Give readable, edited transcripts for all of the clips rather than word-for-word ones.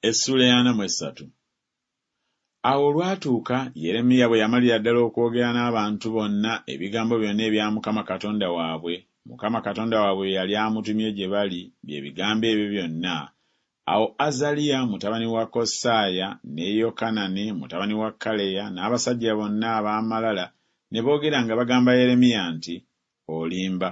Essuula ey'ana mu essatu. Awo olwatuuka Yeremiya bwe yamalira ddala okwogera n'abantu bonna ebigambo byonna ebya Mukama Katonda waabwe, Mukama Katonda waabwe bye yali amutumye gye bali, bye bigambo ebyo byonna, awo Azaliya mutabani wa Kosaaya ne Yokanani mutabani wa Kaleya n'abasajja bonna ab'amalala ne boogera nga bagamba Yeremiya nti, Olimba,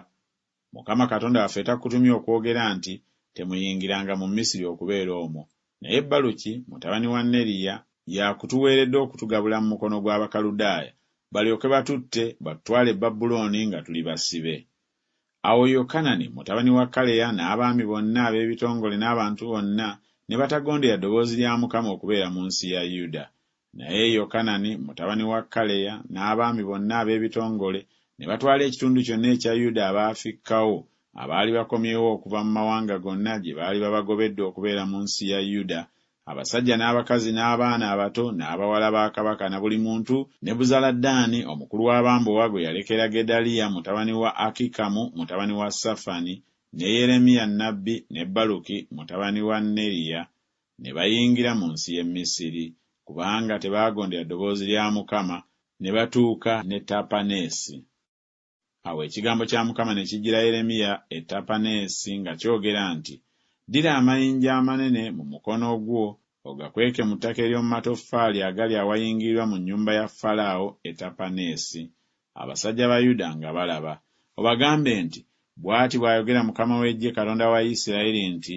Mukama Katonda waffe takutumye okwogera nti Temuyingiranga mu Misiri okubeera omwo, naye Baluki mutabani wa Neriya y'akutuweeredde okutugabula mu mukono gw'Abakaludaaya, balyoke batutte batutwale e Babulooni nga tuli basibe. Awo Yokanani mutabani wa Kaleya n'abaami bonna ab'ebitongole n'abantu bonna ne batagondera ddoboozi lya Mukama okubeera mu nsi ya Yuda, Naye Yokanani mutabani wa Kaleya n'abaami bonna ab'ebitongole ne batwala ekitundu kyonna ekya Yuda abaafikkawo abaali bakomyewo okuva mu mawanga gonna gye baali babagobedde okubeera mu nsi ya Yuda, abasajja n'abakazi n'abaana abato n'abawala ba kabaka na buli muntu, Nebuzaladaani omukulu w'abambowa gwe yalekera Gedaliya mutabani wa Akikamu mutabani wa Safani, ne Yeremiya nnabbi ne Baluki mutabani wa Neriya, Ne bayingira mu nsi y'e Misiri, kubanga tebaagondera ddoboozi lya Mukama, ne batuuka n'e Tapaneesi. Awo ekigambo kya Mukama ne kijjira Yeremiya e Tapaneesi nga kyogera nti Ddira amayinja amanene mu mukono gwo, ogakweke mu ttaka ery'omu matoffaali agali awayingirirwa mu nnyumba ya Falaawo e Tapaneesi, abasajja ba Yuda nga balaba, obagambe nti Bw'ati bw'ayogera Mukama w'eggye Katonda wa Isirayiri nti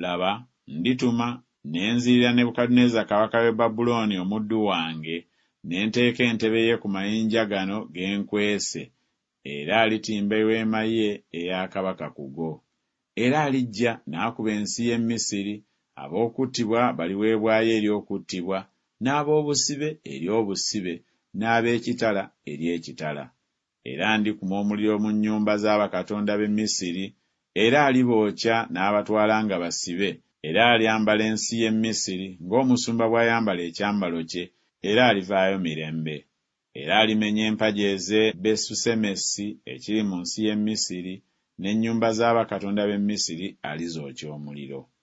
Laba, ndituma, ne nzirira Nebukadduneeza kabaka w'e Babulooni omuddu wange, ne nteeka entebe ye ku mayinja gano ge nkwese, era alitimba eweema ye eya kabaka ku go. Era alijja n'akuba ensi y'e Misiri, ab'okuttibwa baliweebwayo eri okuttibwa, n'ab'obusibe eri obusibe, n'ab'ekitala eri ekitala. Era ndikuma omuliro mu nnyumba za bakatonda b'e Misiri, era alibookya n'abatwala nga basibe, era alyambala ensi y'e Misiri ng'omusumba bw'ayambala ekyambalo kye, era alivaayo mirembe. Era alimenya empagi ez'e Besusemesi ekiri mu nsi y'e Misiri, n'ennyumba za bakatonda b'e Misiri alizookya omuliro.